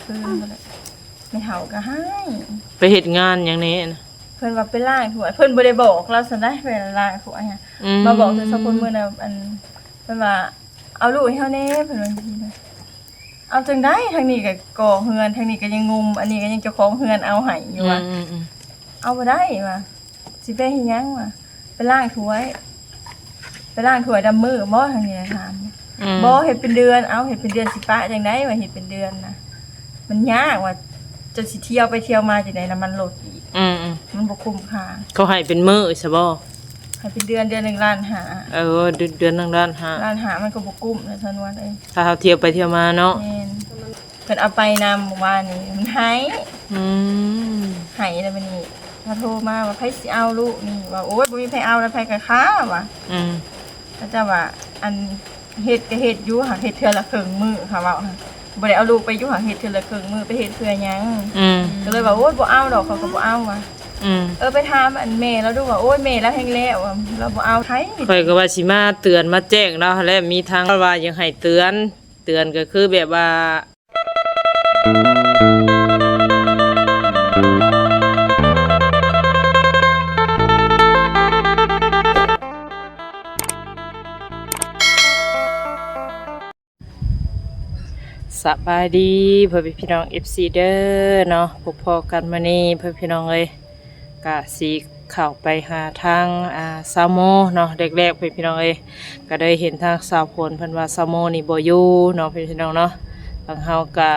ຄືນຫັ້ນແຫຼະ ແມ່ເຖົ້າກໍຮ້າຍ. ໄປເຮັດງານຫຍັງແດ່ນະ? ເພິ່ນວ່າໄປລ້າງຖ້ວຍ ເພິ່ນບໍ່ໄດ້ບອກລາວຊັ້ນໃດ ໄປລ້າງຖ້ວຍຫັ້ນ. ອືມ ມາບອກແຕ່ສອງຄົນມື້ນັ້ນ ອັນ ເພິ່ນວ່າ ເອົາລູກໃຫ້ເຮົາແດ່ ເພິ່ນວ່າຈັ່ງຊີ້ນະ. ເອົາຈັ່ງໃດ ທາງນີ້ກໍກໍ່ເຮືອນ ທາງນີ້ກໍຍັງງຸ່ມ ອັນນີ້ກໍຍັງເຈົ້າຂອງເຮືອນເອົາໃຫ້ຢູ່ວ່າ ອືມໆໆ ເອົາບໍ່ໄດ້ວ່າ ຊິໄປເຮັດຫຍັງວ່າ ໄປລ້າງຖ້ວຍ ໄປລ້າງຖ້ວຍດຳມື້ບໍ່ ທາງນີ້ນະຖາມ. ອືມ ບໍ່ ເຮັດເປັນເດືອນ. ເອົ້າ ເຮັດເປັນເດືອນຊິປະຈັ່ງໃດວ່າ ເຮັດເປັນເດືອນນະ ມັນຍາກວ່າ ເຈົ້າຊິທ່ຽວໄປທ່ຽວມາຈັ່ງໃດ ນ້ຳມັນລົດອີກ. ອືມໆ ມັນບໍ່ຄຸ້ມຄ່າ. ເຂົາໃຫ້ເປັນມື້ຊະບໍ່? ໃຫ້ເປັນເດືອນ ເດືອນໜຶ່ງລ້ານຫ້າ. ເອີ ເດືອນ ເດືອນໜຶ່ງລ້ານຫ້າ ລ້ານຫ້າມັນກໍບໍ່ກຸ້ມນະ ຊານວນເອີຍ ຖ້າເຮົາທ່ຽວໄປທ່ຽວມາເນາະ. ແມ່ນ ເພິ່ນເອົາໄປນຳມື້ວານນີ້ ມັນໄຫ້. ອືມ ໄຫ້ແລ້ວບັດນີ້ເຂົາໂທມາວ່າ ໃຜຊິເອົາລູກນີ້ ວ່າ ໂອ້ຍ ບໍ່ມີໃຜເອົາແລ້ວ ໃຜກໍຄ້າວ່າ. ອືມ ເຂົາເຈົ້າວ່າ ອັນ ເຮັດກໍເຮັດຢູ່ ຫາກເຮັດເທື່ອລະເຄິ່ງມື້ ເຂົາເວົ້າ ບໍ່ໄດ້ເອົາລູກໄປຢູ່ ຫາກເຮັດເທື່ອລະເຄິ່ງມື້ ໄປເຮັດເພື່ອຫຍັງ? ອືມ ກໍເລີຍວ່າ ໂອ້ຍ ບໍ່ເອົາດອກ ເຂົາກໍບໍ່ເອົາວ່າ. ອືມ ເອີ ໄປຖາມອັນແມ່ລາວດູວ່າ ໂອ້ຍ ແມ່ລາວແຮ່ງແລ້ວວ່າ ລາວບໍ່ເອົາໃຜ. ຂ້ອຍກໍວ່າຊິມາເຕືອນມາແຈ້ງລາວຫັ້ນແຫຼະ ມີທາງວ່າຢາກໃຫ້ເຕືອນ ເຕືອນກໍຄືແບບວ່າ ສະບາຍດີພໍ່ແມ່ພີ່ນ້ອງ ເອັຟຊີ ເດີເນາະ ພົບພໍ້ກັນມື້ນີ້ພໍ່ແມ່ພີ່ນ້ອງເອີຍ ກະຊິເຂົ້າໄປຫາທາງ ອ່າ ສາວໂມເນາະ. ແລກໆ ພໍ່ແມ່ພີ່ນ້ອງເອີຍ ກະໄດ້ເຫັນທາງສາວຝົນເພິ່ນວ່າສາວໂມນີ້ບໍ່ຢູ່ເນາະ ພໍ່ແມ່ພີ່ນ້ອງເນາະ. ທາງເຮົາກະ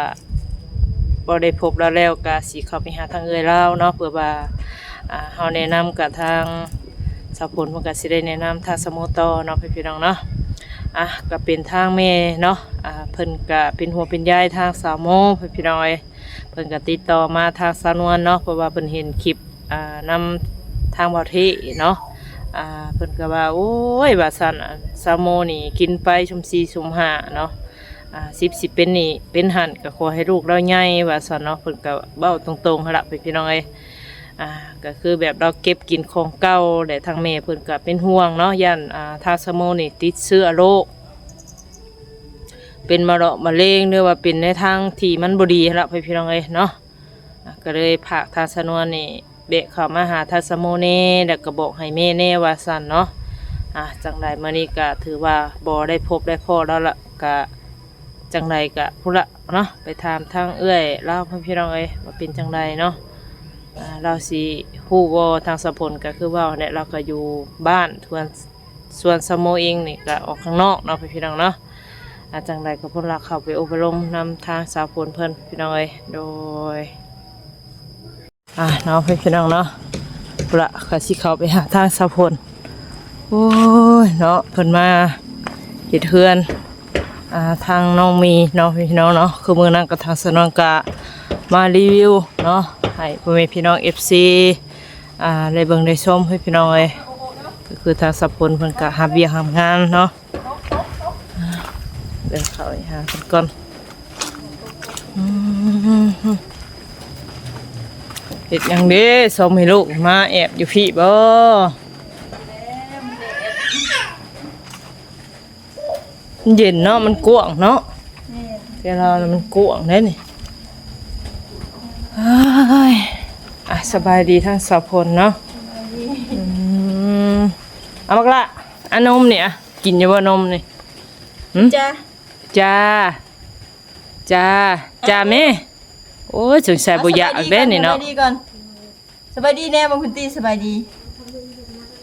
ບໍ່ໄດ້ພົບລາວແລ້ວ ກະຊິເຂົ້າໄປຫາທາງເອື້ອຍລາວເນາະ ເພື່ອວ່າ ອ່າ ເຮົາແນະນຳກັບທາງສາວຝົນ ເພິ່ນກໍຊິໄດ້ແນະນຳທາງສາວໂມຕໍ່ເນາະ ພີ່ນ້ອງເນາະ. ອ່າ ກໍເປັນທາງແມ່ເນາະ ອ່າ ເພິ່ນກໍເປັນຫ່ວງເປັນໃຍທາງສາວໂມ ພີ່ນ້ອງເອີຍ. ເພິ່ນກໍຕິດຕໍ່ມາທາງສາວນວນເນາະ ເພາະວ່າເພິ່ນເຫັນຄລິບ ອ່າ ນຳທາງບ່າວເທເນາະ. ອ່າ ເພິ່ນກໍວ່າ ໂອ້ຍ ວ່າຊັ້ນ ສາວໂມນີ້ກິນໄປຊຸມສີ່ຊຸມຫ້າເນາະ ອ່າ ສິບ ສິບເປັນນີ້ເປັນຫັ້ນ ກໍຂໍໃຫ້ລູກລາວໃຫຍ່ ວ່າຊັ້ນເນາະ. ເພິ່ນກໍເວົ້າຕົງໆ ຫັ້ນລະ ພີ່ນ້ອງເອີຍ. ອ່າ ກໍຄືແບບລາວເກັບກິນຂອງເກົ່າ ແລະ ທາງແມ່ເພິ່ນກໍເປັນຫ່ວງເນາະ ຢ້ານ ອ່າ ທາງສາວໂມນີ້ຕິດເຊື້ອໂລກ ເປັນມະເລາະມະເລັງ ຫຼືວ່າເປັນໃນທາງທີ່ມັນບໍ່ດີຫັ້ນລະ ພີ່ນ້ອງເອີຍເນາະ. ອ່າ ກໍເລີຍຝາກທາງສາວນວນນີ້ແວະເຂົ້າມາຫາທາງສາວໂມແດ່ ແລ້ວກໍບອກໃຫ້ແມ່ແດ່ ວ່າຊັ້ນເນາະ. ອ່າ ຈັ່ງໃດມື້ນີ້ກໍຖືວ່າບໍ່ໄດ້ພົບໄດ້ພໍ້ລາວລະ ກະ ຈັ່ງໃດກະພຸ້ນລະເນາະ ໄປຖາມທາງເອື້ອຍລາວ ພີ່ນ້ອງເອີຍ ວ່າເປັນຈັ່ງໃດເນາະ. ອ່າ ລາວຊິຮູ້ບໍ່ ທາງສາວຝົນກໍຄືເວົ້າແຫຼະ ລາວກໍຢູ່ບ້ານ ສ່ວນ ສ່ວນສາວໂມເອງນີ້ກໍອອກຂ້າງນອກເນາະ ພີ່ນ້ອງເນາະ. ອ່າ ຈັ່ງໃດກໍພຸ້ນລະ ເຂົ້າໄປອົບໄປລົມນຳທາງສາວຝົນເພິ່ນ ພີ່ນ້ອງເອີຍ. ໂດຍ ອ່າເນາະ ພີ່ນ້ອງເນາະ ພຸ້ນລະ ຂ້ອຍຊິເຂົ້າໄປຫາທາງສາວຝົນ. ໂອ້ຍເນາະ ເພິ່ນມາເຮັດເຮືອນ ອ່າ ທາງນ້ອງມີເນາະ ພີ່ນ້ອງເນາະ. ຄືມື້ນັ້ນກໍທາງສາວນວນກໍມາຣີວິວເນາະ ໃຫ້ພໍ່ແມ່ພີ່ນ້ອງ ເອັຟຊີ ອ່າ ໄດ້ເບິ່ງໄດ້ຊົມ ພີ່ນ້ອງເອີຍ. ກໍຄືທາງສາວຝົນເພິ່ນກໍຮັບວຽກຮັບງານເນາະ. ເດີນເຂົ້າໄປຫາເພິ່ນກ່ອນ. ອືມ ເຮັດຫຍັງເດ້ ສອງແມ່ລູກມາແອບຢູ່ພີ້ບໍ່? ເຢັນເນາະ ມັນກວ້າງເນາະ. ແມ່ນ ແຕ່ລາວມັນກວ້າງເດ້ນີ້. ເອີຍ ອ່ະ ສະບາຍດີທາງສາວຝົນເນາະ. ສະບາຍດີ. ອືມ ເອົາບັກລະ ອາ ນົມນີ້ ອະ ກິນຢູ່ບໍ່ນົມນີ້? ຫຶ? ຈ້າ ຈ້າ ຈ້າ ຈ້າແມ່. ໂອ້ຍ ສົງໄສບໍ່ຢາກແລ້ວເດ້ນີ້ເນາະ. ສະບາຍດີກ່ອນ ສະບາຍດີແດ່ ບໍ່ຄຸນຕີ ສະບາຍດີ.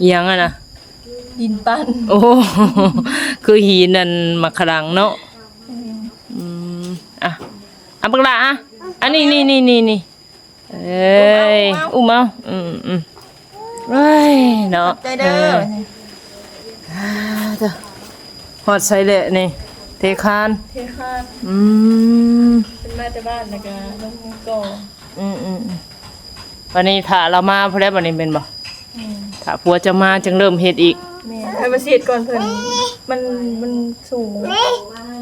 ອີຫຍັງຫັ້ນນະ? ດິນປັ້ນ. ໂອ້ ຄືຫີນອັນໝາກຂະດັງເນາະ. ອືມ ອືມ ອ່ະ ເອົາບັກຫຼ້າ ອ່ະ ອັນນີ້ ນີ້ ນີ້ ນີ້ ນີ້ ເອີຍ ອຸ້ມເອົາ ອຸ້ມເອົາ ອືມ ອືມ ເອີຍ ເນາະ ຂອບໃຈເດີ. ເອີ ອ່າ ເຈົ້າ ຮອດໃສແຫຼະນີ້? ເທຄານ ເທຄານ. ອືມ ເພິ່ນມາແຕ່ບ້ານ ແລ້ວກໍລົງມືກໍ່. ອືມ ອືມ ອືມ ບັດນີ້ຖ້າລາວມາພຸ້ນແຫຼະ ບັດນີ້ແມ່ນບໍ່? ແມ່ນ ຖ້າຜົວຈະມາ ຈັ່ງເລີ່ມເຮັດອີກ. ແມ່ນ ໃຜວ່າຊິເຮັດກ່ອນເພິ່ນ ມັນ ມັນສູງ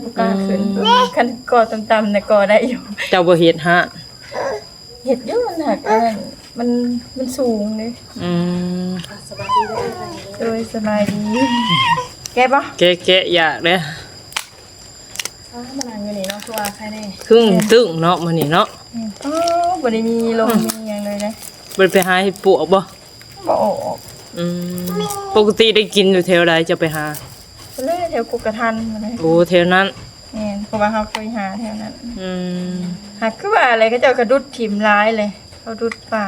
ບໍ່ກ້າຂຶ້ນ. ອືມ ຄັນກໍ່ຕ່ຳໆນະ ກໍ່ໄດ້ຢູ່. ເຈົ້າບໍ່ເຮັດຫາ? ເຮັດຢູ່ ມັນຫາກອັນນັ້ນ ມັນ ມັນສູງເດ້. ອືມ ໂດຍ ສະບາຍດີ. ແກະບໍ່? ແກະ ແກະ ຢາກເດ້. ມານັ່ງຢູ່ນີ້ເນາະ ຄືວ່າໃຄແນ່ ຄຶ້ງຕຶ້ງເນາະມື້ນີ້ເນາະ. ອືມ ອໍ ບໍ່ໄດ້ມີລົມມີຫຍັງເລີຍເດ້. ບໍ່ໄດ້ໄປຫາເຫັດປວກບໍ່? ບໍ່ອອກ. ອືມ ປົກກະຕິໄດ້ກິນຢູ່ແຖວໃດ ເຈົ້າໄປຫາ? ເລີຍແຖວກົກກະທັນ. ໂອ້ ແຖວນັ້ນ. ແມ່ນ ເພາະວ່າເຮົາເຄີຍຫາແຖວນັ້ນ. ອືມ ຫາກຄືວ່າແຫຼະ ເຂົາເຈົ້າກະດຸດຖິ້ມຫຼາຍເລີຍ ເຂົາດຸດປ່າ.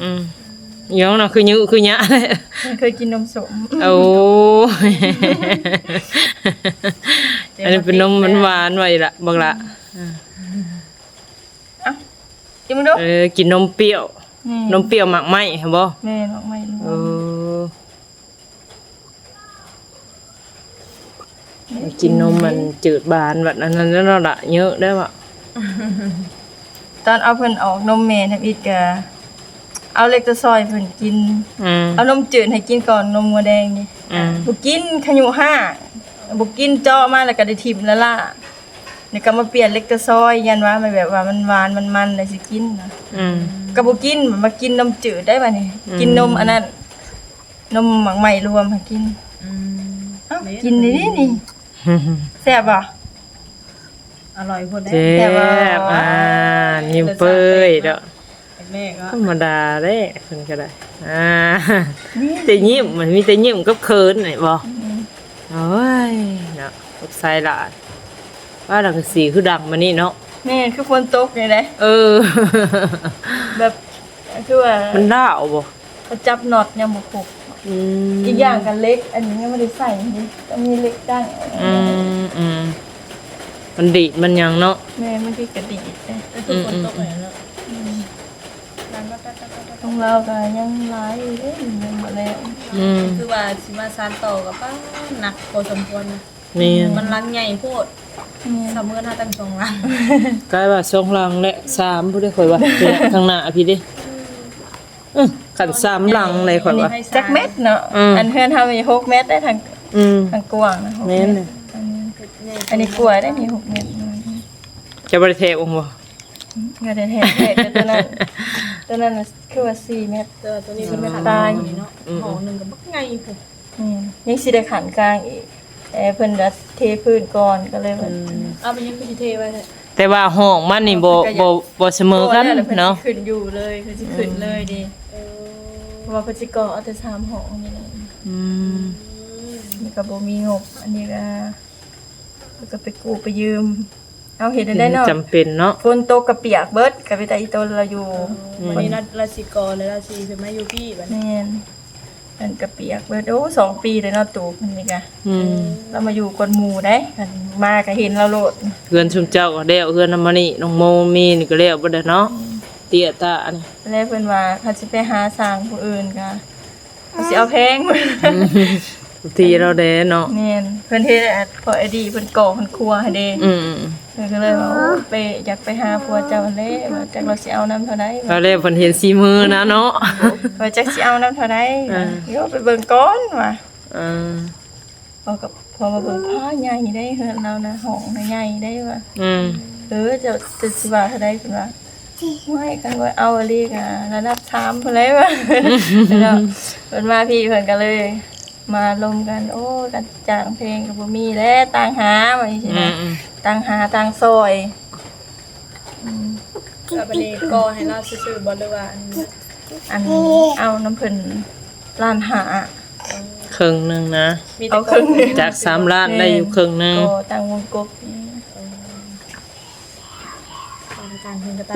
ອືມ ອີຫຍັງນະ ຄືຍືຄືຍະ ເຄີຍກິນນົມສົ້ມ. ໂອ້ຍ ອັນນີ້ເປັນນົມຫວານໆ ວ່າອີ່ລະບັກຫຼ້າ. ອືມ ເອົ້າ ກິນເບິ່ງດູ. ເອີ ກິນນົມປ່ຽວ. ແມ່ນ ນົມປ່ຽວໝາກໄມ້ຫັ້ນບໍ່? ແມ່ນ ໝາກໄມ້ລວມ. ເອີ ກິນນົມມັນຈືດບານບັດອັນນັ້ນແລ້ວລະ ເຍອະໄດ້ວະ. ຕອນເອົາເພິ່ນອອກນົມແມ່ທຳອິດກະເອົາເລັກຕາຊອຍເພິ່ນກິນ. ອືມ ເອົານົມຈືດໃຫ້ກິນກ່ອນນົມງົວແດງນີ້. ອືມ ບໍ່ກິນ ຂະຍຸຫ້າ ບໍ່ກິນ ເຈາະມາແລ້ວກະໄດ້ຖິ້ມລະລະ ແລ້ວກະມາປ່ຽນເລັກຕາຊອຍ ຢ້ານວ່າມັນແບບວ່າມັນຫວານມັນມັນແລ້ວຊິກິນນະ. ອືມ ກະບໍ່ກິນ ມາກິນນົມຈືດໄດ້ບາດນີ້. ອືມ ກິນນົມອັນນັ້ນ ນົມໝາກໄມ້ລວມໃຫ້ກິນ. ອືມ ເອົ້າ ກິນດີໆ ນີ້ ແຊບບໍ່? ອະລ່ອຍພຸ້ນເດ້. ແຊບ ແຊບບໍ່? ອ່າ ຍິ້ມເປີຍເນາະ. ແມ່ກໍທຳມະດາເດ້ ເພິ່ນກໍໄດ້. ອ່າ ມີແຕ່ຍິ້ມ ມີແຕ່ຍິ້ມກັບເຂີນນີ້ບໍ່? ອືມ ໂອ້ຍເນາະ ອົບໃສ່ຫຼາຍ. ວ່າຫຼັງກະສີຄືດັງມານີ້ເນາະ. ແມ່ນ ຄືຝົນຕົກນີ້ເດ້. ເອີ ແບບ ຄືວ່າມັນລ້າວບໍ່? ເຂົາຈັບນັອດຍັງບໍ່ຄົບ. ອືມ ອີກຢ່າງກະເຫຼັກ ອັນນີ້ຍັງບໍ່ໄດ້ໃສ່ເດ້ ຕ້ອງມີເຫຼັກກັ້ງ. ອືມ ອືມ ມັນດີດມັນຫຍັງເນາະ. ແມ່ນ ມັນຄືກະດີດເດ້. ອືມ ອືມ ອືມ ຂອງລາວກະຍັງຫຼາຍຢູ່ເດ້ ຍັງບໍ່ແລ້ວ. ອືມ ຄືວ່າຊິມາສານຕໍ່ກະປ້າ ໜັກພໍສົມຄວນນະ. ແມ່ນ ມັນຫຼັງໃຫຍ່ໂພດ. ແມ່ນ ສຳເມີນເຮົາຕັ້ງສອງຫຼັງ ກາຍວ່າສອງຫຼັງແຫຼະ ສາມພຸ້ນເດ້ ຂ້ອຍວ່າ ທາງໜ້າພີ້ເດ້. ອື ຄັນສາມຫຼັງເລີຍຂ້ອຍວ່າ. ຈັກແມັດເນາະ. ອືມ ອັນເຮືອນເຮົາມີຫົກແມັດໄດ໋ ທາງ ອືມ ທາງກວ້າງນະ. ແມ່ນ ອັນນີ້ ອັນນີ້ກວ່າໄດ໋ ມີຫົກແມັດ. ເຈົ້າບໍ່ໄດ້ແທກອອກບໍ່? ອືມ ກໍໄດ້ແທກ ແທກແຕ່ຕົວນັ້ນ ຕົວນັ້ນນະ ຄືວ່າສີ່ແມັດ. ແຕ່ວ່າຕົວນີ້ມັນຂັນຕາຍເນາະ. ອືມ ຫ້ອງໜຶ່ງກໍບັກໃຫຍ່ພຸ້ນ. ແມ່ນ ຍັງຊິໄດ້ຂັນກາງອີກ ແຕ່ເພິ່ນວ່າເທພື້ນກ່ອນ ກໍເລີຍວ່າ. ອືມ ເອົາໄປຍັງຄືຊິເທໄວ້ແທ້. ແຕ່ວ່າຫ້ອງມັນນີ້ບໍ່ ບໍ່ ບໍ່ສະເໝີກັນເນາະ. ເພິ່ນຊິຂຶ້ນຢູ່ເລີຍ ເພິ່ນຊິຂຶ້ນເລີຍເດ. ເອີ ເພາະວ່າເພິ່ນຊິກໍ່ເອົາແຕ່ສາມຫ້ອງນີ້ແຫຼະ. ອືມ ນີ້ກໍບໍ່ມີງົບ ອັນນີ້ກໍ ກໍໄປກູ້ໄປຢືມ ເຮົາເຮັດແນວໃດເນາະ ຈຳເປັນເນາະ. ຝົນຕົກກະປຽກເບິດ ກະໄປແຕ່ອີ່ຕົນລາວຢູ່. ອືມ ວັນນີ້ລາວຊິກໍ່ແລ້ວ ລາວຊິຂຶ້ນມາຢູ່ພີ້ບັດນີ້. ແມ່ນ ມັນກະປຽກເບິດ. ໂອ້ ສອງປີແລ້ວເນາະ ຕູບມັນນີ້ກະ. ອືມ ລາວມາຢູ່ກ່ອນໝູ່ໄດ໋ ຄັນມາກະເຫັນລາວໂລດ. ເຮືອນຊຸມເຈົ້າກະແລ້ວ ເຮືອນນ້ຳມະນີ ນ້ອງໂມມີນີ້ກະແລ້ວເບິດແລ້ວເນາະ. ອືມ ເຕຍຕານີ້ ແລ້ວເພິ່ນວ່າຄັນຊິໄປຫາສ້າງຜູ້ອື່ນກະ ຊິເອົາແພງ. ອືມ ຕີລາວແດ່ເນາະ. ແມ່ນ ເພິ່ນເຮັດ ພວກອາດີເພິ່ນກໍ່ເພິ່ນຄົວຫັ້ນເດ້. ອືມ ເພິ່ນກໍເລີຍວ່າ ໂອ້ຍ ໄປ ຢາກໄປຫາຜົວເຈົ້າຫັ້ນແຫຼະ ວ່າຈັກລາວຊິເອົານຳເທົ່າໃດ. ເອົາແລ້ວເພິ່ນເຫັນສີມືນະເນາະ ວ່າຈັກຊິເອົານຳເທົ່າໃດ. ເອີ ໂຍ ໄປເບິ່ງກ່ອນວ່າ. ເອີ ເຮົາກໍພໍມາເບິ່ງ ພ້າ ໃຫຍ່ເດ້ ເຮືອນລາວນະ ຫ້ອງນະໃຫຍ່ເດ້ວ່າ. ອືມ ເອີ ເຈົ້າ ເຈົ້າຊິວ່າເທົ່າໃດ ເພິ່ນວ່າ. ໂອ້ຍ ຄັນວ່າເອົາອີ່ຫຼີກະລະດັບສາມພຸ້ນແຫຼະວ່າ. ເນາະ ເພິ່ນມາພີ້ເພິ່ນກະເລີຍມາລົມກັນ. ໂອ້ຍ ກະຈ້າງແພງກະບໍ່ມີແຫຼະ ຕ່າງຫາວ່າຈັ່ງຊີ້ນະ. ອືມ ຕ່າງຫາຕ່າງຊ່ອຍ. ອືມ ແລ້ວບັດນີ້ກໍ່ໃຫ້ລາວຊື່ໆບໍ່ ຫຼືວ່າອັນ ອັນ ເອົານຳເພິ່ນລ້ານຫ້າ ເຄິ່ງໜຶ່ງນະ. ເອົາເຄິ່ງໜຶ່ງ ຈາກສາມລ້ານໄດ້ຢູ່ເຄິ່ງໜຶ່ງ ກໍ່ຕັ້ງວົງກົບ. ອືມ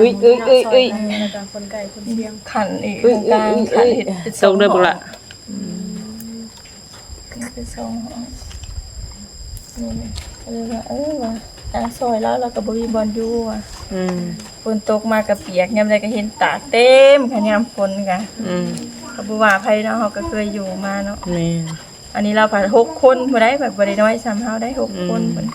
ເອີຍ ເອີຍ ເອີຍ ເອີຍ ແລ້ວກະຄົນໃກ້ຄົນຄຽງ ຂັ້ນອີກ ເອີຍ ເອີຍ ຂັ້ນ ເອີຍ ເຮັດ ເຮັດ ຕົກເດີບັກຫຼ້າ. ອືມ ເປັນສອງຫ້ອງ ນີ້ ເອີ ວ່າ ເອີ ວ່າ ທາງຊອຍລາວ ລາວກໍບໍ່ມີບ່ອນຢູ່ວ່າ. ອືມ ຝົນຕົກມາກໍປຽກ ຍາມໃດກໍເຫັນຕາກເຕັມ ຄັນຍາມຝົນກະ. ອືມ ກໍບໍ່ວ່າໃຜເນາະ ເຮົາກໍເຄີຍຢູ່ມາເນາະ. ແມ່ນ ອັນນີ້ລາວພັດຫົກຄົນຜູ້ໃດ ພັດບໍ່ໄດ້ນ້ອຍສ່ຳເຮົາໄດ໋ ຫົກຄົນ. ອືມ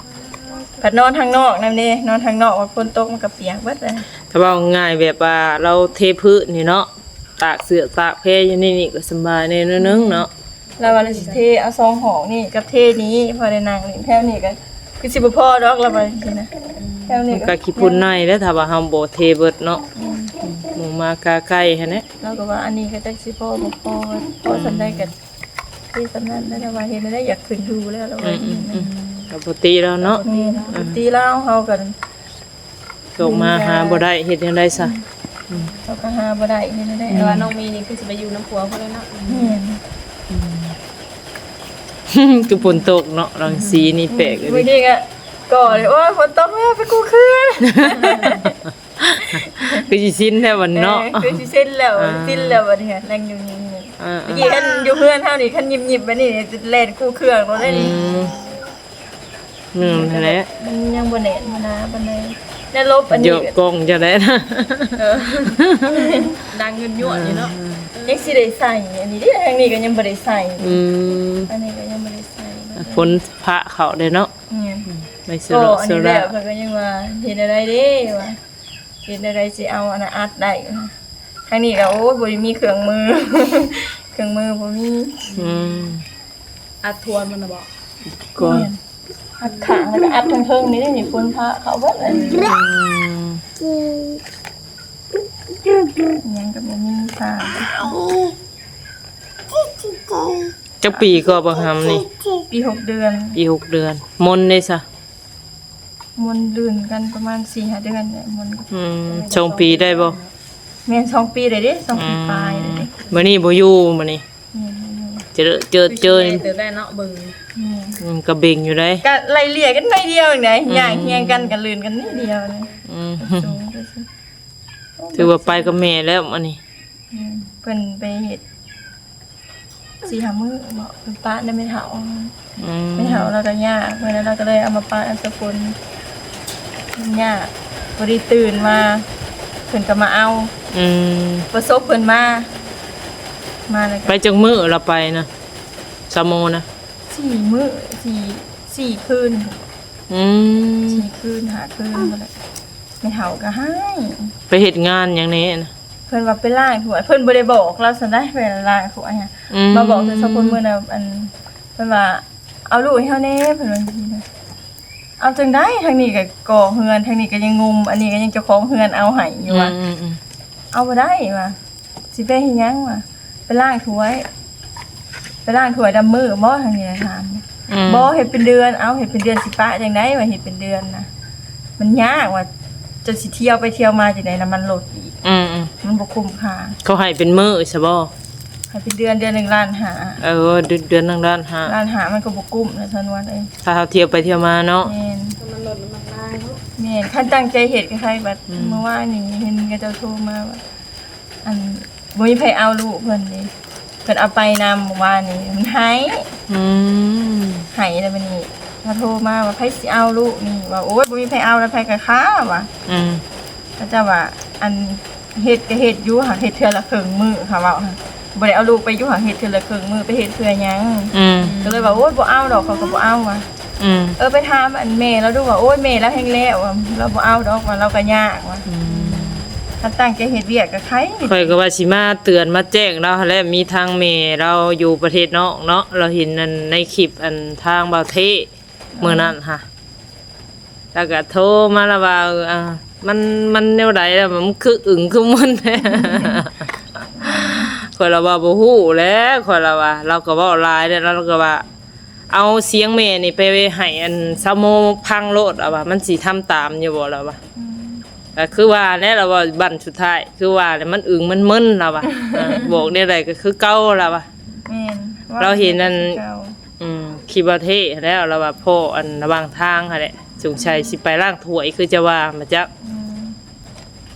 ພັດນອນທາງນອກນຳເດ້ ນອນທາງນອກ ວ່າຝົນຕົກມັນກໍປຽກເບິດເລີຍ. ຖ້າເວົ້າງ່າຍແບບວ່າລາວເທພື້ນນີ້ເນາະ ຕາກເສື້ອຕາກແພຢູ່ໃນນີ້ກໍສະບາຍແດ່ໜ້ອຍໜຶ່ງເນາະ. ລາວວ່າລາວຊິເທເອົາສອງຫ້ອງນີ້ກັບເທນີ້ ພໍໄດ້ນັ່ງຫຼິ້ນແຖວນີ້ກໍຄືຊິບໍ່ພໍດອກ ລາວວ່າຈັ່ງຊີ້ນະ. ແຖວນີ້ມັນກໍຂີ້ຝຸ່ນໜ້ອຍແຫຼະ ຖ້າວ່າເຮົາບໍ່ເທເບິດເນາະ. ອືມ ໝູ່ໝາກາໄກ່ຫັ້ນແຫຼະ. ລາວກໍວ່າອັນນີ້ກໍຈັກຊິພໍບໍ່ພໍ ພໍສ່ຳໃດກໍ ທີ່ສຳນັ້ນແລ້ວ ລາວວ່າເຮັດແນວໃດ ຢາກຂຶ້ນຢູ່ແລ້ວ ລາວວ່າ. ອືມ ອືມ ອືມ ກໍບໍ່ຕິລາວເນາະ ແມ່ນ ບໍ່ຕິລາວ ເຮົາກໍ ໂຊກມາຫາບໍ່ໄດ້ ເຮັດແນວໃດຊະ? ເຮົາກໍຫາບໍ່ໄດ້ ເຮັດແນວໃດ? ແຕ່ວ່ານ້ອງມີນີ້ຄືຊິໄປຢູ່ນຳຜົວພຸ້ນແລ້ວເນາະ. ແມ່ນ ຄືຝົນຕົກເນາະ ລັງສີນີ້ແປກເລີຍ ບາງທີກໍກໍເລີຍ ໂອ້ຍ ຝົນຕົກແລ້ວ ໄປກູ້ເຄື່ອງ ຄືຊິຊິນແລ້ວບັດເນາະ ເອີ ຄືຊິຊິນແລ້ວ ອ່າ ຊິນແລ້ວບັດນີ້ ແລ່ນຢູ່ນີ້ ອ່າໆ ເມື່ອກີ້ຄັນຢູ່ເຮືອນເຮົານີ້ ຄັນຍິບໆ ແບບນີ້ ແລ່ນກູ້ເຄື່ອງໂລດເດ້ນີ້. ອືມ ແມ່ນຫັ້ນແຫຼະ ມັນຍັງບໍ່ແໜ້ນບໍ່ໜາປານໃດ ແນວຫຼົບອັນນີ້ ເຍາະກ້ອງເຈົ້າໄດ້ນະ ເອີ ດັງຍົວນໆ ຢູ່ເນາະ ຍັງຊິໄດ້ໃສ່ອັນນີ້ເດ້ ທາງນີ້ກໍຍັງບໍ່ໄດ້ໃສ່ ອືມ ອັນນີ້ກໍຍັງບໍ່ໄດ້ໃສ່ ຝົນພະເຂົ້າເດ້ເນາະ ແມ່ນ ໄປສະເລາະສະລາ ເພິ່ນກໍຍັງວ່າ ເຮັດແນວໃດເດ້ວ່າ ເຮັດແນວໃດຊິເອົາອັນນັ້ນອັດໄດ້ ທາງນີ້ກໍ ໂອ້ຍ ບໍ່ໄດ້ມີເຄື່ອງມື ເຄື່ອງມືບໍ່ມີ ອືມ ອັດທວມມັນນະບໍ? ກ່ອນ ແມ່ນ ອັດຂ້າງ ແລ້ວກໍອັດເທິງໆ ນີ້ ນີ້ ຝົນພະເຂົ້າເບິດ ອືມ ຫຍັງກໍບໍ່ມີ ສາມ ຈັກປີກໍບັກຫຳນີ້? ປີຫົກເດືອນ ປີຫົກເດືອນ ມົນເດ້ຊະ? ມົນລື່ນກັນປະມານສີ່ຫ້າເດືອນແຫຼະ ມົນ ອືມ ສອງປີໄດ້ບໍ່? ແມ່ນ ສອງປີໄດ້ເດ້ ສອງປີປາຍໄດ້ເດ້ ອືມ ມື້ນີ້ບໍ່ຢູ່ ມື້ນີ້ ແມ່ນ ບໍ່ຢູ່ ເຈີ ເຈີ ເຈີ ເຕີບໄດ້ເນາະ ເບິ່ງ ແມ່ນ ອືມ ກໍເບັງຢູ່ໄດ໋ ກໍໄລ່ເລ່ຍກັນໜ້ອຍດຽວເອງໃດ໋ ອືມ ຍ່າງຮຽງກັນກໍລື່ນກັນນິດດຽວນະ ອືມ ກໍສູງ ກໍສູງ ຖືວ່າໄປກັບແມ່ແລ້ວ ອັນນີ້ ແມ່ນ ເພິ່ນໄປເຮັດສີ່ຫ້າມື້ເນາະ ເພິ່ນປະນຳແມ່ເຖົ້າ ອືມ ແມ່ເຖົ້າລາວກໍຍາກ ມື້ນັ້ນລາວກໍເລີຍເອົາມາປະນຳສະພົນ ຍາກ ພໍດີຕື່ນມາ ເພິ່ນກໍມາເອົາ ອືມ ປະສົບເພິ່ນມາ ມາແລ້ວກໍ ໄປຈັກມື້ລາວໄປນະ ສາວໂມນະ? ສີ່ມື້ ສີ່ ສີ່ຄືນ ອືມ ສີ່ຄືນ ຫ້າຄືນພຸ້ນແຫຼະ ແມ່ເຖົ້າກໍຮ້າຍ ໄປເຮັດງານຫຍັງແດ່ນະ? ເພິ່ນວ່າໄປລ້າງຖ້ວຍ ເພິ່ນບໍ່ໄດ້ບອກລາວຊັ້ນໃດ໋ ໄປລ້າງຖ້ວຍ ອືມ ມາບອກແຕ່ສອງຄົນມື້ນະ ອັນ ເພິ່ນວ່າ ເອົາລູກໃຫ້ເຮົາແດ່ ເພິ່ນວ່າຈັ່ງຊີ້ນະ ເອົາຈັ່ງໃດ ທາງນີ້ກໍກໍ່ເຮືອນ ທາງນີ້ກໍຍັງງຸມ ອັນນີ້ກໍຍັງເຈົ້າຂອງເຮືອນເອົາໃຫ້ຢູ່ວ່າ ອືມໆໆ ເອົາບໍ່ໄດ້ວ່າ ຊິໄປເຮັດຫຍັງວະ? ໄປລ້າງຖ້ວຍ ໄປລ້າງຖ້ວຍດຳມື້ບໍ່? ທາງນີ້ນະຖາມ ອືມ ບໍ່ ເຮັດເປັນເດືອນ ເອົ້າ ເຮັດເປັນເດືອນຊິປະຈັ່ງໃດວະ? ເຮັດເປັນເດືອນນະ ມັນຍາກວ່າ ເຈົ້າຊິທ່ຽວໄປທ່ຽວມາຈັ່ງໃດ ນ້ຳມັນລົດອີກ ອືມໆ ມັນບໍ່ຄຸ້ມຄ່າ ເຂົາໃຫ້ເປັນມື້ຊະບໍ່? ໃຫ້ເປັນເດືອນ ເດືອນໜຶ່ງລ້ານຫ້າ ເອີ ເດືອນ ເດືອນໜຶ່ງລ້ານຫ້າ ລ້ານຫ້າມັນກໍບໍ່ຄຸ້ມນະ ຊາວນວນເອີຍ ຖ້າເຮົາທ່ຽວໄປທ່ຽວມາເນາະ ແມ່ນ ນ້ຳມັນລົດ ນ້ຳມັນລາຍເນາະ ແມ່ນ ຄັນຕັ້ງໃຈເຮັດກໍໃຄ ບັດ ອືມ ເມື່ອວານນີ້ເຫັນເຂົາເຈົ້າໂທມາວ່າ ອັນ ບໍ່ມີໃຜເອົາລູກເພິ່ນເດ້ ເພິ່ນເອົາໄປນຳມື້ວານນີ້ ມັນໄຫ້ ອືມ ໄຫ້ແລ້ວບັດນີ້ ເຂົາໂທມາວ່າ ໃຜຊິເອົາລູກນີ້ ວ່າ ໂອ້ຍ ບໍ່ມີໃຜເອົາແລ້ວ ໃຜກໍຄ້າວ່າ ອືມ ເຂົາເຈົ້າວ່າ ອັນ ເຮັດກໍເຮັດຢູ່ ຫາກເຮັດເທື່ອລະເຄິ່ງມື້ ເຂົາເວົ້າ ບໍ່ໄດ້ເອົາລູກໄປຢູ່ ຫາກເຮັດເທື່ອລະເຄິ່ງມື້ ໄປເຮັດເພື່ອຫຍັງ? ອືມ ກໍເລີຍວ່າ ໂອ້ຍ ບໍ່ເອົາດອກ ເຂົາກໍບໍ່ເອົາວ່າ ອືມ ເອີ ໄປຖາມອັນແມ່ລາວດູວ່າ ໂອ້ຍ ແມ່ລາວແຮງແລ້ວວ່າ ລາວບໍ່ເອົາດອກວ່າ ລາວກໍຍາກວ່າ ອືມ ຄັນຕັ້ງໃຈເຮັດວຽກກໍໄຄ ຂ້ອຍກໍວ່າຊິມາເຕືອນມາແຈ້ງລາວຫັ້ນແຫຼະ ມີທາງແມ່ລາວຢູ່ປະເທດນອກເນາະ ລາວເຫັນອັນໃນຄລິບອັນທາງບ່າວເທ ມື້ນັ້ນຫະ ລາວກໍໂທມາລາວວ່າ ເອີ ອ່າ ມັນ ມັນແນວໃດລະ ມັນຄືອຶ່ງຄືມຶນ ຂ້ອຍລະວ່າບໍ່ຮູ້ແຫຼະ ຂ້ອຍລະວ່າ ລາວກໍເວົ້າຫຼາຍແລ້ວ ລາວກໍວ່າ ເອົາສຽງແມ່ນີ້ໄປໃຫ້ອັນຊາວໂມຟັງໂລດ ລາວວ່າ ມັນຊິທຳຕາມຢູ່ບໍ່ ລາວວ່າ ອືມ ກໍຄືວ່າແຫຼະ ລາວວ່າບັ້ນສຸດທ້າຍ ຄືວ່າແຫຼະ ມັນອຶ່ງມັນມຶນ ລາວວ່າ ເອີ ບອກແນວໃດກໍຄືເກົ່າ ລາວວ່າ ແມ່ນ ລາວເຫັນອັນ ຄືເກົ່າ ອືມ ຄິດວ່າເທແລ້ວ ລາວວ່າພໍ້ອັນລະຫວ່າງທາງຫັ້ນແຫຼະ ສົງໄສຊິໄປລ້າງຖ້ວຍຄືຈະວ່າມາຈັກ ອືມ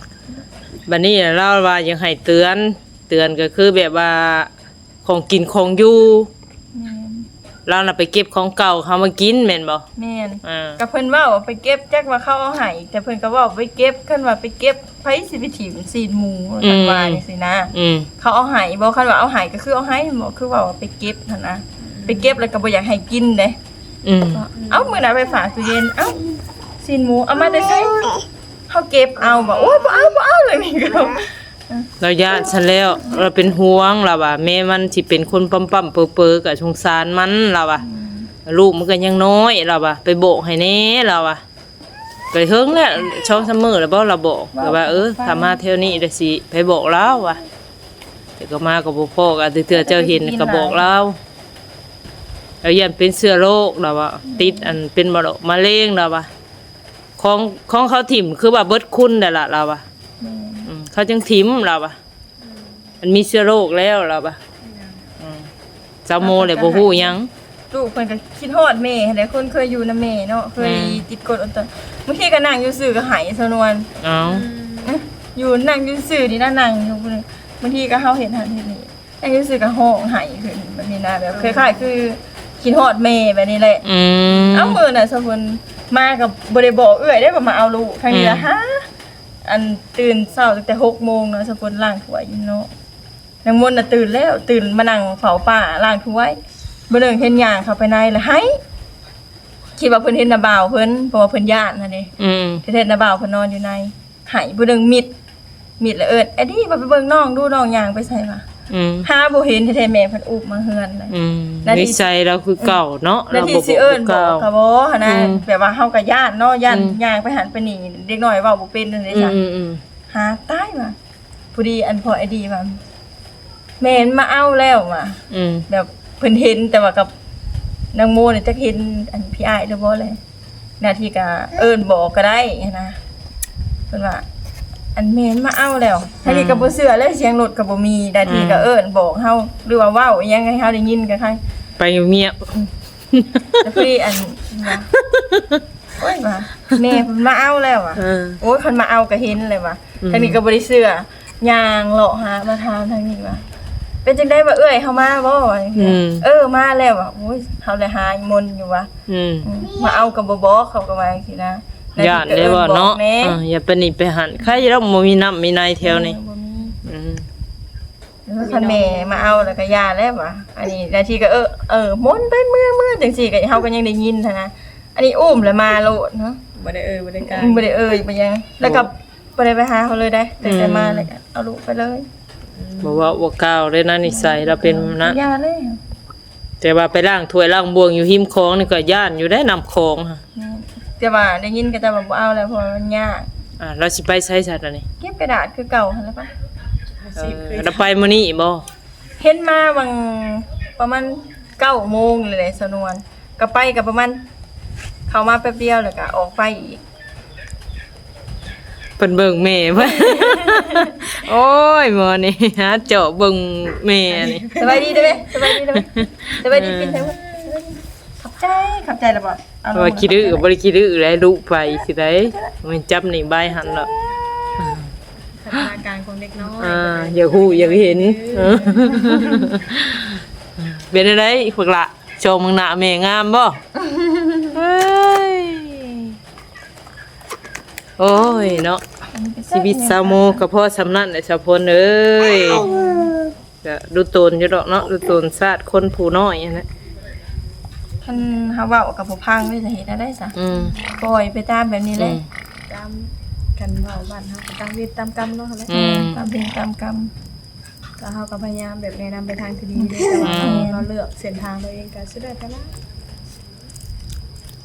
ບັດນີ້ລາວວ່າຢາກໃຫ້ເຕືອນ ເຕືອນກໍຄືແບບວ່າຂອງກິນຂອງຢູ່ ແມ່ນ ລາວນະໄປເກັບຂອງເກົ່າເຮົາມາກິນແມ່ນບໍ່? ແມ່ນ ອ່າ ກໍເພິ່ນເວົ້າວ່າໄປເກັບ ຈັກວ່າເຂົາເອົາໃຫ້ ແຕ່ເພິ່ນກໍເວົ້າໄປເກັບ ຄັນວ່າໄປເກັບ ໃຜຊິໄປຖິ້ມຊີ້ນໝູ ອືມ ເພິ່ນວ່າຈັ່ງຊີ້ນະ ອືມ ເຂົາເອົາໃຫ້ບໍ່? ຄັນວ່າເອົາໃຫ້ກໍຄືເອົາໃຫ້ ບໍ່ຄືເວົ້າວ່າໄປເກັບຫັ້ນນະ ອືມ ໄປເກັບແລ້ວກໍບໍ່ຢາກໃຫ້ກິນເດ້ ອືມ ເອົ້າ ມື້ໜ້າໄປຝາກຕູ້ເຢັນ ເອົ້າ ຊີ້ນໝູເອົາມາແຕ່ໃສ? ເຮົາເກັບເອົາບໍ່? ໂອ້ຍ ບໍ່ເອົາ ບໍ່ເອົາ ເລື່ອງນີ້ກໍ ລາວຢ້ານຊັ້ນແລ້ວ ລາວເປັນຫ່ວງ ລາວວ່າ ແມ້ມັນຊິເປັນຄົນປ້ຳໆເປີໆ ກໍສົງສານມັນ ລາວວ່າ ອືມ ລູກມັນກໍຍັງນ້ອຍ ລາວວ່າ ໄປບອກໃຫ້ແດ່ ລາວວ່າ ໄປເຖິງແລ້ວ ສອງສາມມື້ແລ້ວບໍ່ ລາວບອກ ເວົ້າ ເອີ ຖ້າມາແຖວນີ້ລະຊິໄປບອກລາວວ່າ ແຕ່ກໍມາກໍບໍ່ພໍ້ ກໍເທື່ອເຈົ້າເຫັນກໍບອກລາວ ລາວຢ້ານເປັນເຊື້ອໂລກ ລາວວ່າ ອືມ ຕິດອັນເປັນມະໂລກມະເຮັງ ລາວວ່າ ຂອງ ຂອງເຂົາຖິ້ມຄືວ່າເບິດຄຸນໄດ້ລະ ລາວວ່າ ແມ່ນ ອືມ ເຂົາຈຶ່ງຖິ້ມ ລາວວ່າ ມັນມີເຊື້ອໂລກແລ້ວ ລາວວ່າ ອືມ ສາວໂມແຫຼະບໍ່ຮູ້ຫຍັງ ລູກເພິ່ນກໍຄິດຮອດແມ່ຫັ້ນແຫຼະ ຄົນເຄີຍຢູ່ນຳແມ່ເນາະ ເຄີຍ ແມ່ນ ຕິດກົດອົດຕົນ ບາງທີກໍນັ່ງຢູ່ຊື່ກໍໄຫ້ ສາວນວນ ເອົ້າ ອືມ ຢູ່ນັ່ງຢູ່ຊື່ນີ້ນະ ນັ່ງຢູ່ ບາງທີກໍເຮົາເຮັດຫັ້ນເຮັດນີ້ ອັນນີ້ຮູ້ສຶກວ່າຮ້ອງໄຫ້ຂຶ້ນແບບນີ້ນະ ແບບຄ້າຍໆຄືຄິດຮອດແມ່ແບບນີ້ແຫຼະ ອືມ ເອົາ ມື້ນັ້ນສາວຝົນມາກໍບໍ່ໄດ້ບອກເອື້ອຍເດ້ວ່າມາເອົາລູກ ຄັ້ງນີ້ລະ ອືມ ຫາ ອັນ ຕື່ນເຊົ້າຕັ້ງແຕ່ຫົກໂມງເນາະ ສາວຝົນລ້າງຖ້ວຍຢູ່ເນາະ ນາງມົນນະຕື່ນແລ້ວ ຕື່ນມານັ່ງເຝົ້າປ້າລ້າງຖ້ວຍ ບາດໜຶ່ງເຫັນຍ່າງເຂົ້າໄປໃນລະໄຫ້ ຄິດວ່າເພິ່ນເຫັນໜ້າບ່າວເພິ່ນ ເພາະວ່າເພິ່ນຢ້ານຫັ້ນເດ້ ອືມ ເຫັນໜ້າບ່າວເພິ່ນນອນຢູ່ໃນ ໃຫ້ຜູ້ໜຶ່ງມິດ ມິດແລ້ວເອີ້ນ "ແອດດີ້ ວ່າໄປເບິ່ງນ້ອງດູ ນ້ອງຍ່າງໄປໃສວະ?" ອືມ ຫາບໍ່ເຫັນແທ້ໆ ແມ່ເພິ່ນອຸບມາເຮືອນແລ້ວ ອືມ ນາທີ ນິໄສລາວຄືເກົ່າເນາະ ນາທີ ລາວບໍ່ ຊິເອີ້ນບອກ ບອກ ເຂົາບໍ່ຫັ້ນນະ ອືມ ແບບວ່າເຮົາກໍຢ້ານເນາະ ຢ້ານ ອືມ ຍ່າງໄປຫັ້ນໄປນີ້ ເດັກນ້ອຍເວົ້າບໍ່ເປັນຈັ່ງໃດຊະ ອືມໆໆ ຫາຕາຍວ່າ ພໍດີອັນພໍ່ແອດດີ້ວ່າ ແມ່ນມາເອົາແລ້ວວ່າ ອືມ ແບບເພິ່ນເຫັນ ແຕ່ວ່າກັບນາງໂມນີ້ຈັກເຫັນອັນພີ່ອ້າຍຫຼືບໍ່ແຫຼະ ນາທີກໍເອີ້ນບອກກໍໄດ້ຫັ້ນນະ ເພິ່ນວ່າ ອັນແມ່ນມາເອົາແລ້ວ ທາງນີ້ກໍ ອືມ ບໍ່ເຊື່ອແລ້ວ ສຽງລົດກໍບໍ່ມີ ນາທີກໍ ອືມ ເອີ້ນບອກເຮົາ ຫຼືວ່າເວົ້າອີ່ຫຍັງໃຫ້ເຮົາໄດ້ຍິນກໍຄ່ອຍ ໄປງຽບ ອືມ ແລ້ວພໍດີອັນວ່າ ໂອ້ຍວ່າ ແມ່ເພິ່ນມາເອົາແລ້ວວ່າ ເອີ ໂອ້ຍ ຄັນມາເອົາກໍເຫັນແລ້ວວ່າ ອືມ ທາງນີ້ກໍບໍ່ໄດ້ເຊື່ອ ຍ່າງເລາະຫາມາຖາມທາງນີ້ວ່າ ເປັນຈັ່ງໃດວ່າ ເອື້ອຍເຮົາມາບໍ່? ວ່າ ອືມ ເອີ ມາແລ້ວວ່າ ໂອ້ຍ ເຮົາລະຫາຍມົນຢູ່ວ່າ ອືມ ອືມ ມາເອົາກໍບໍ່ບອກ ເຂົາກໍວ່າຈັ່ງຊີ້ນະ ຢ້ານເດ້ວ່າເນາະ ເອີ ຢ່າໄປນີ້ໄປຫັ້ນ ໃຄດອກ ບໍ່ມີນ້ຳມີໃນແຖວນີ້ ເອີ ບໍ່ມີ ອືມ ຄັນແມ່ມາເອົາແລ້ວກໍຢ່າແລ້ວວ່າ ອັນນີ້ນາທີກໍ ເອີ ເອີ ມົນໄປເມືອ ເມືອ ຈັ່ງຊີ້ກໍເຮົາກໍຍັງໄດ້ຍິນຫັ້ນນະ ອັນນີ້ອຸ້ມແລ້ວມາໂລດເນາະ ບໍ່ໄດ້ເອີ່ຍ ບໍ່ໄດ້ການ ອືມ ບໍ່ໄດ້ເອີ່ຍ ບໍ່ຫຍັງ ແລ້ວກໍບໍ່ໄດ້ໄປຫາເຂົາເລີຍເດ້ ຕັ້ງແຕ່ມາ ອືມ ແລ້ວກໍເອົາລູກໄປເລີຍ ອືມ ບໍ່ເວົ້າບໍ່ກ່າວເລີຍນະ ນິໄສລາວເປັນແບບນັ້ນ ຢ່າເລີຍ ແຕ່ວ່າໄປລ້າງຖ້ວຍລ້າງບ່ວງຢູ່ຮິມຂອງນີ້ກໍຢ້ານຢູ່ເດ້ ນ້ຳຂອງ ແມ່ນ ແຕ່ວ່າໄດ້ຍິນເຂົາເຈົ້າວ່າບໍ່ເອົາແລ້ວ ເພາະວ່າມັນຍາກ ອ່າ ລາວຊິໄປໃສຊະຕອນນີ້ ເກັບກະດາດຄືເກົ່າຫັ້ນແຫຼະປະ ເອີ ລາວໄປມື້ນີ້ບໍ່? ເຫັນມາຫວ່າງປະມານເກົ້າໂມງນີ້ແຫຼະ ສາວນວນ ກໍໄປກໍປະມານ ເຂົ້າມາແປັບດຽວແລ້ວກໍອອກໄປອີກ ເພິ່ນເບິ່ງແມ່ເພິ່ນ ໂອ້ຍ ໝໍນີ້ຫາເຈາະເບິ່ງແມ່ນີ້ ສະບາຍດີເດີ ສະບາຍດີເດີ ສະບາຍດີ ເອີ ກິນໃສ່ ຂອບໃຈ ຂອບໃຈລະບໍ່? ເອົາ ວ່າຂີ້ດື້ກໍບໍ່ໄດ້ຂີ້ດື້ແຫຼະ ດຸໄປຊິໄດ້ ແມ່ນຈັບນີ້ບາຍຫັ້ນດອກ ພັດທະນາການຂອງເດັກນ້ອຍ ອ່າ ຢາກຮູ້ຢາກເຫັນ ເອີ ເປັນຈັ່ງໃດພວກຫຼະ ຊອງເບິ່ງໜ້າແມ່ງາມບໍ່? ເອີຍ ໂອ້ຍເນາະ ຊີວິດສາວໂມກໍພໍສ່ຳນັ້ນແຫຼະ ສາວພົນເອີຍ ກໍດູຕົນຢູ່ດອກເນາະ ດູຕົນຊາດຄົນຜູ້ນ້ອຍຫັ້ນແຫຼະ ຄັນເຮົາເວົ້າກໍບໍ່ຟັງເດ້ ຈະເຮັດແນວໃດຊະ? ອືມ ປ່ອຍໄປຕາມແບບນີ້ແຫຼະ ອືມ ຕາມ ຄັນເວົ້າບ້ານເຮົາກໍຕາມເວນຕາມກຳເນາະ ອືມ ຕາມເວນຕາມກຳ ກໍເຮົາກໍພະຍາຍາມແບບແນະນຳໄປທາງທີ່ດີເດ້ ແຕ່ວ່າ ອືມ ເຮົາເລືອກເສັ້ນທາງຕົວເອງກໍສຸດແລ້ວແຕ່ລະ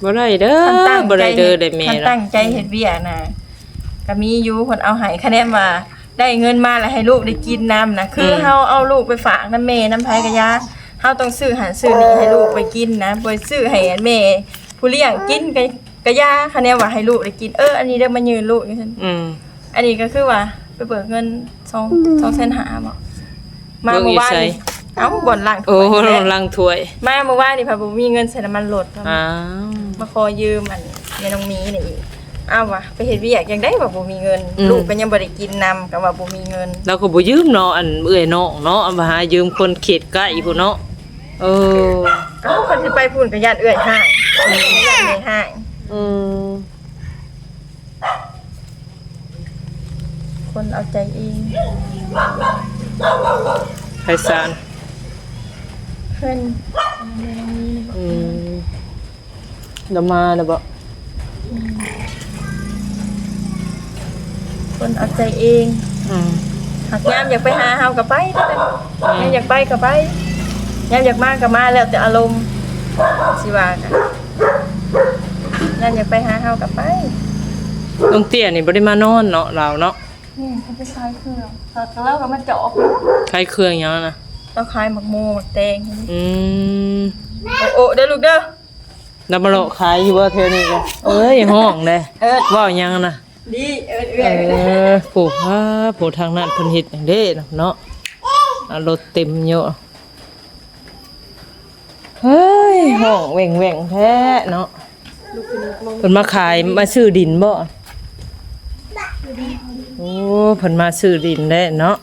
ບໍ່ໄດ້ເດີ ຄັນຕັ້ງ ບໍ່ໄດ້ເດີ ໃຈເຮັດ ໄດ້ແມ່ ຄັນຕັ້ງໃຈເຮັດວຽກນະ ກໍມີຢູ່ ເພິ່ນເອົາໃຫ້ ຄະແນນວ່າໄດ້ເງິນມາແລ້ວໃຫ້ລູກໄດ້ກິນນຳນະ ຄື ອືມ ເຮົາເອົາລູກໄປຝາກນຳແມ່ນຳໃຜກໍຢ່າ ເຮົາຕ້ອງຊື້ຫັ້ນຊື້ນີ້ໃຫ້ລູກໄປກິນນະ ບໍ່ຊື້ໃຫ້ແມ່ຜູ້ລ້ຽງກິນກໍ ກະຢ່າ ຄະແນນວ່າໃຫ້ລູກໄດ້ກິນ ເອີ ອັນນີ້ເດີ ມາຍື່ນລູກຈັ່ງຊັ້ນ ອືມ ອັນນີ້ກໍຄືວ່າໄປເບີກເງິນສອງ ສອງແສນຫ້າບໍ ມາມື້ວານນີ້ ເອົ້າ ບ່ອນລ້າງຖ້ວຍ ໂອ້ ລ້າງຖ້ວຍ ມາມື້ວານນີ້ພັດບໍ່ມີເງິນໃສ່ນ້ຳມັນລົດ ອ້າວ ມາຂໍຢືມອັນແມ່ນ້ອງມີນີ້ອີກ ອ້າວ ວ່າໄປເຮັດວຽກຈັ່ງໃດວ່າບໍ່ມີເງິນ ອືມ ລູກກໍຍັງບໍ່ໄດ້ກິນນຳ ກໍວ່າບໍ່ມີເງິນ ລາວກໍບໍ່ຢືມເນາະ ອັນເອື້ອຍນ້ອງເນາະ ອັນວ່າຫາຢືມຄົນເຂດໃກ້ພຸ້ນເນາະ ເອີ ເອົ້າ ຄັນຊິໄປພຸ້ນກໍຢ້ານເອື້ອຍຮ້າຍ ຢ້ານແມ່ຮ້າຍ ອືມ ຄົນເອົາໃຈເອງ ໃຜສານ ເພິ່ນ ອືມ ລະມາລະບໍ? ອືມ ຄົນເອົາໃຈເອງ ອືມ ຫາກຍາມຢາກໄປຫາເຮົາກໍໄປ ອືມ ຍາມຢາກໄປກໍໄປ ຍາມຢາກມາກໍມາ ແລ້ວແຕ່ອາລົມ ຊິວ່າກັນ ຍາມຢາກໄປຫາເຮົາກໍໄປ ນ້ອງເຕ້ຍນີ້ບໍ່ໄດ້ມານອນເນາະ ລາວເນາະ ແມ່ນ ເຂົາໄປຂາຍເຄື່ອງ ແລ້ວກໍມາຈອກ ຂາຍເຄື່ອງຫຍັງນະ? ລາວຂາຍໝາກໂມ ໝາກແຕງ ອືມ ໂອະເດີລູກເດີ. ນຳມາເລາະຂາຍຢູ່ບໍ່ແຖວນີ້ກະ? ເອີຍ ຮ້ອງເດ້. ເອີ້ນ ເວົ້າຫຍັງນະ? ດີ ເອີ້ນເອື້ອຍ. ເອີ ຜູ້ ພາ ຜູ້ທາງນັ້ນເພິ່ນເຮັດຫຍັງເດ້ນະເນາະ? ອາ ລົດເຕັມຢູ່. ເຮີ້ຍ ຮ້ອງແຫວ່ງໆແທ້ເນາະ. ເພິ່ນມາຂາຍ ມາຊື້ດິນບໍ່? ໂອ້ ເພິ່ນມາຊື້ດິນແທ້ເນາະ.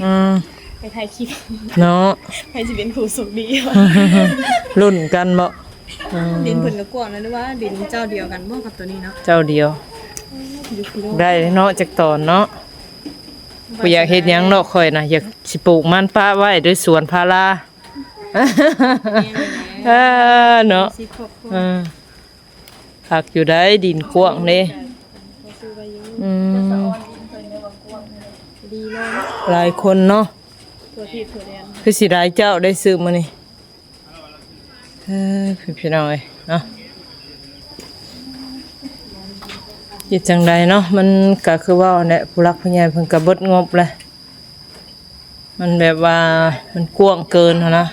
ອືມ ໄປຖ່າຍຄລິບເນາະ. ໃຜຊິເປັນຜູ້ໂຊກດີ? ລຸ້ນກັນບໍ່? ອືມ ດິນເພິ່ນກະກວ້າງນະ ຫຼືວ່າດິນເຈົ້າດຽວກັນບໍ່ກັບໂຕນີ້ເນາະ? ເຈົ້າດຽວ. ໄດ້ເນາະ ຈັກຕອນເນາະ. ບໍ່ຢາກເຮັດຫຍັງເນາະ ຂ້ອຍນະ ຢາກຊິປູກມັນປະໄວ້ ຫຼືສວນພາລາ. ເອີ ເນາະ. ເອີ ຄັກຢູ່ໃດ໋ ດິນກວ້າງເດ້. ອືມ ຫຼາຍຄົນເນາະ. ຄືຊິຫຼາຍເຈົ້າໄດ້ຊື້ມື້ນີ້. ເອີ ພີ່ນ້ອງເອີຍເນາະ. ເຮັດຈັ່ງໃດເນາະ ມັນກະຄືເວົ້າຫັ້ນແຫຼະ ຜູ້ຫຼັກຜູ້ໃຫຍ່ເພິ່ນກະເບິດງົບແຫຼະ. ມັນແບບວ່າມັນກວ້າງເກີນຫັ້ນນະ.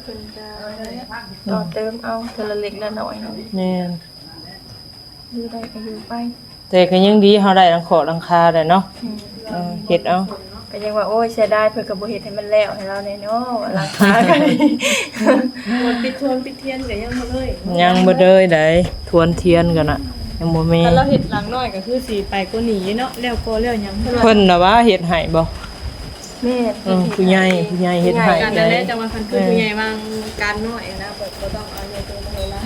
ເພິ່ນກະຕໍ່ເຕີມເອົາເທື່ອລະເລັກລະນ້ອຍ. ແມ່ນ. ຢູ່ໄດ້ກະຢູ່ໄປ. ແຕ່ກະຍັງດີເຮົາໄດ້ຫຼັງເຄາະຫຼັງຄາໄດ້ເນາະ. ອືມ ເອີ ເຮັດເອົາ. ກະຍັງວ່າ ໂອ້ຍ ເສຍດາຍ ເພິ່ນກະບໍ່ເຮັດໃຫ້ມັນແລ້ວໃຫ້ລາວແນ່ເນາະ ວ່າຫຼັງຄາກະ. ບໍ່ ປິດທວນປິດທຽນກະຍັງບໍ່ເລີຍ. ຍັງບໍ່ເລີຍໃດ໋ ທວນທຽນກະນະ ຍັງບໍ່ມີ. ຄັນລາວເຮັດຫຼັງນ້ອຍກະຄືຊິໄປກວ່ານີ້ເນາະ ແລ້ວກໍແລ້ວຫຍັງ. ເພິ່ນລະວ່າເຮັດໃຫ້ບໍ່? ແມ່ນ. ເອີ ຜູ້ໃຫຍ່ ຜູ້ໃຫຍ່ເຮັດໃຫ້. ນັ້ນແຫຼະ ຈັ່ງວ່າຄັນຄືຜູ້ໃຫຍ່ວາງການນ້ອຍນະ ບໍ່ ບໍ່ຕ້ອງເອົາໃຫຍ່ໂຕມະໂຫລານ.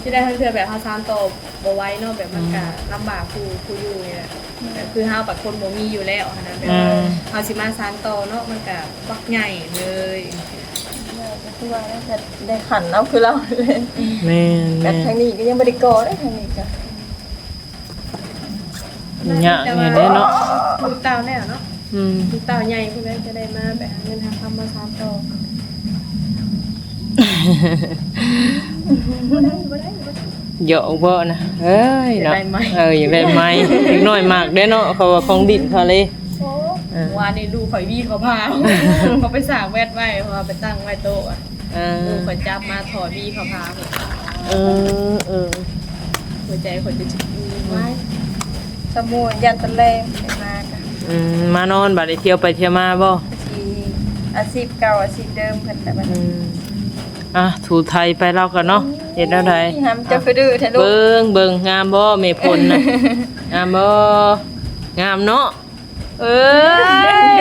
ຊິໄດ້ ລາງເທື່ອແບບເຮົາສານຕໍ່ບໍ່ໄຫວເນາະ ແບບມັນກະລຳບາກຜູ້ ຜູ້ຢູ່ນີ້ແຫຼະ. ແບບຄືເຮົາບັດຄົນບໍ່ມີຢູ່ແລ້ວຫັ້ນນະ ແບບວ່າເຮົາຊິມາສານຕໍ່ເນາະ ມັນກະບັກໃຫຍ່ເລີຍ. ຄືວ່າໄດ້ ໄດ້ຂັນເອົາຄືລາວ. ແມ່ນໆ. ແບບທາງນີ້ກະຍັງບໍ່ໄດ້ກໍ່ເດ້ ທາງນີ້ກະ ຍາກແດ່ເນາະ. ລູກເຕົ້າແລ້ວເນາະ. ອືມ ລູກເຕົ້າໃຫຍ່ພຸ້ນແຫຼະ ຈະໄດ້ມາໄປຫາເງິນຫາຄຳມາສານຕໍ່. ບໍ່ໄດ້ ບໍ່ໄດ້ ບໍ່ໄດ້. ຢອກບໍ່ນະ? ເອີຍເນາະ. ເອີ ຢາກໄດ້ໄມ້ ເອີ ຢາກໄດ້ໄມ້. ເດັກນ້ອຍມັກເດ້ເນາະ ເຂົາວ່າຂອງດິນເຂົາເລີຍ. ໂອ້ ເອີ ວານນີ້ລູກຂ້ອຍຫວີເຂົາພາ ເຂົາໄປສາກແວັດໄວ້ ເພາະວ່າໄປຕັ້ງໄວ້ໂຕະ. ເອີ ເອີ ຂ້ອຍຈັບມາຖອດຫວີເຂົາພາ. ເອີ ເອີ ຫົວໃຈຂ້ອຍຈະ ໄວ້ ສະໝູ່ຢ້ານຕອນແລງໄປມາກະ. ອືມ ມານອນ ບາດນີ້ທ່ຽວໄປທ່ຽວມາບໍ່? ຊິ ອາຊີບເກົ່າ ອາຊີບເດີມເພິ່ນແຫຼະບາດນີ້. ອືມ ອ່ະ ຖູໄຖໄປລາວກະເນາະ. ເຮັດແນວໃດ? ຫາມ ເຈົ້າຄືດື້ແທ້ລູກ. ເບິ່ງ ເບິ່ງ ງາມບໍ່ແມ່ຝົນນະ? ງາມບໍ່? ງາມເນາະ. ເອີ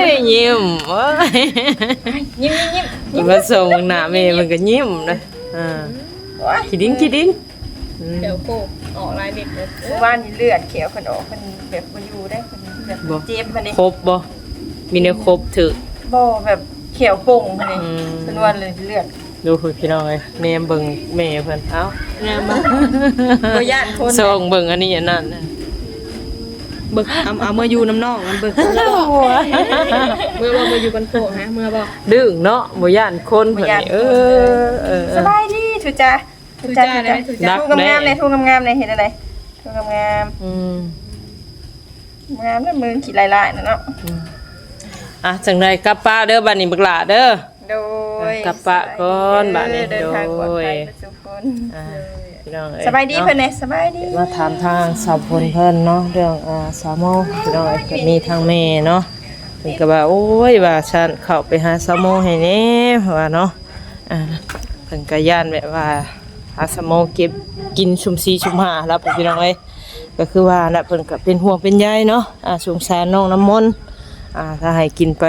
ຍ ຍິ້ມ ໂອ້ຍ ຍິ້ມ ຍິ້ມ ຍິ້ມ ຍິ້ມ. ມາສົ່ງໜ້າແມ່ເພິ່ນກະຍິ້ມນະ. ອ່າ ໂອ້ຍ ຂີ້ດິນ ຂີ້ດິນ. ອືມ ແຂ້ວໂຄກອອກຫຼາຍເມັດເລີຍ. ວານນີ້ເລືອດແຂ້ວເພິ່ນອອກ ເພິ່ນແບບບໍ່ຢູ່ເດ້ ເພິ່ນແບບເຈັບຫັ້ນເດ້. ຄົບບໍ່? ມີແນວຄົບຖືກ? ບໍ່ ແບບແຂ້ວປົ່ງຫັ້ນເດ້. ອືມ ເພິ່ນວ່າເລືອດ ເລືອດ. ດູພຸ້ນພີ່ນ້ອງເອີຍ ແນມເບິ່ງແມ່ເພິ່ນ. ເອົ້າ ງາມບໍ່? ບໍ່ຢ້ານຄົນ ສ່ອງເບິ່ງອັນນີ້ອັນນັ້ນ. ເບິ່ງ ເອົາ ເອົາເມືອຢູ່ນຳນ້ອງມັນເບິ່ງ. ເມືອບໍ່? ເມືອຢູ່ບ້ານໂຄກຫາ ເມືອບໍ່? ດຶງເນາະ ບໍ່ຢ້ານຄົນ. ເອີ ເອີ ເອີ ສະບາຍດີທຸຈ້າ ທຸຈ້າ ທຸຈ້າ. ທຸງາມໆແດ່ ທຸງາມໆແດ່. ເຮັດແນວໃດ? ທຸງາມໆ. ອືມ ງາມນະ ມືຂີ້ລ້າຍໆນະເນາະ. ອືມ ອ່ະ ຈັ່ງໃດກັບປະເດີ ບາດນີ້ບັກຫຼ້າເດີ. ໂດຍ ອ່ະ ກັບປະກ່ອນບາດນີ້. ເດີນທາງປອດໄພ ໂດຍ ເບິດສູ່ຄົນ. ອ່າ ພີ່ນ້ອງເອີຍ ສະບາຍດີເນາະ ເພິ່ນແດ່ ສະບາຍດີ. ມາຖາມທາງສາວຝົນເພິ່ນເນາະ ເລື່ອງ ອ່າ ສາວໂມ ພີ່ນ້ອງເອີຍ. ກະມີທາງແມ່ເນາະ ເພິ່ນກະວ່າ ໂອ້ຍ ວ່າຊັ້ນ ເຂົ້າໄປຫາສາວໂມໃຫ້ແດ່ ວ່າເນາະ. ອ່າ ເພິ່ນກະຢ້ານແບບວ່າ ຫາສາວໂມເກັບກິນຊຸ່ມສີ່ຊຸ່ມຫ້າລະ ພີ່ນ້ອງເອີຍ. ກະຄືວ່ານະ ເພິ່ນກະເປັນຫ່ວງເປັນໃຍເນາະ ອ່າ ສົງສານນ້ອງນ້ຳມົນ. ອ່າ ຖ້າໃຫ້ກິນໄປ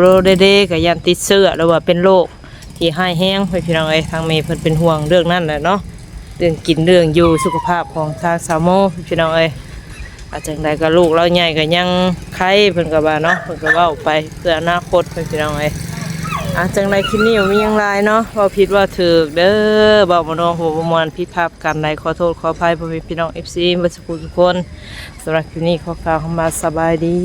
ໂລໆເດໆ ກະຢ້ານຕິດເຊື້ອ ຫຼືວ່າເປັນໂລກທີ່ຮ້າຍແຮງ ພີ່ນ້ອງເອີຍ. ທາງແມ່ເພິ່ນເປັນຫ່ວງເລື່ອງນັ້ນແຫຼະເນາະ ເລື່ອງກິນເລື່ອງຢູ່ ສຸຂະພາບຂອງທາງສາວໂມ ພີ່ນ້ອງເອີຍ. ອ່າ ຈັ່ງໃດກະລູກລາວໃຫຍ່ກະຍັງໄຄ ເພິ່ນກະວ່າເນາະ ເພິ່ນກະເວົ້າໄປເພື່ອອະນາຄົດ ພີ່ນ້ອງເອີຍ. ອ່າ ຈັ່ງໃດຄລິບນີ້ບໍ່ມີຫຍັງຫຼາຍເນາະ ເວົ້າຜິດເວົ້າຖືກເດີ ເວົ້າບໍ່ມ່ວນ ຫົວບໍ່ມ່ວນ ຜິດພາດປະການໃດ ຂໍໂທດຂໍອະໄພ ພໍ່ແມ່ພີ່ນ້ອງ ເອັຟຊີ ເບິດສູ່ທຸກຄົນ. ສຳລັບຄລິບນີ້ຂໍກ່າວຄຳວ່າສະບາຍດີ.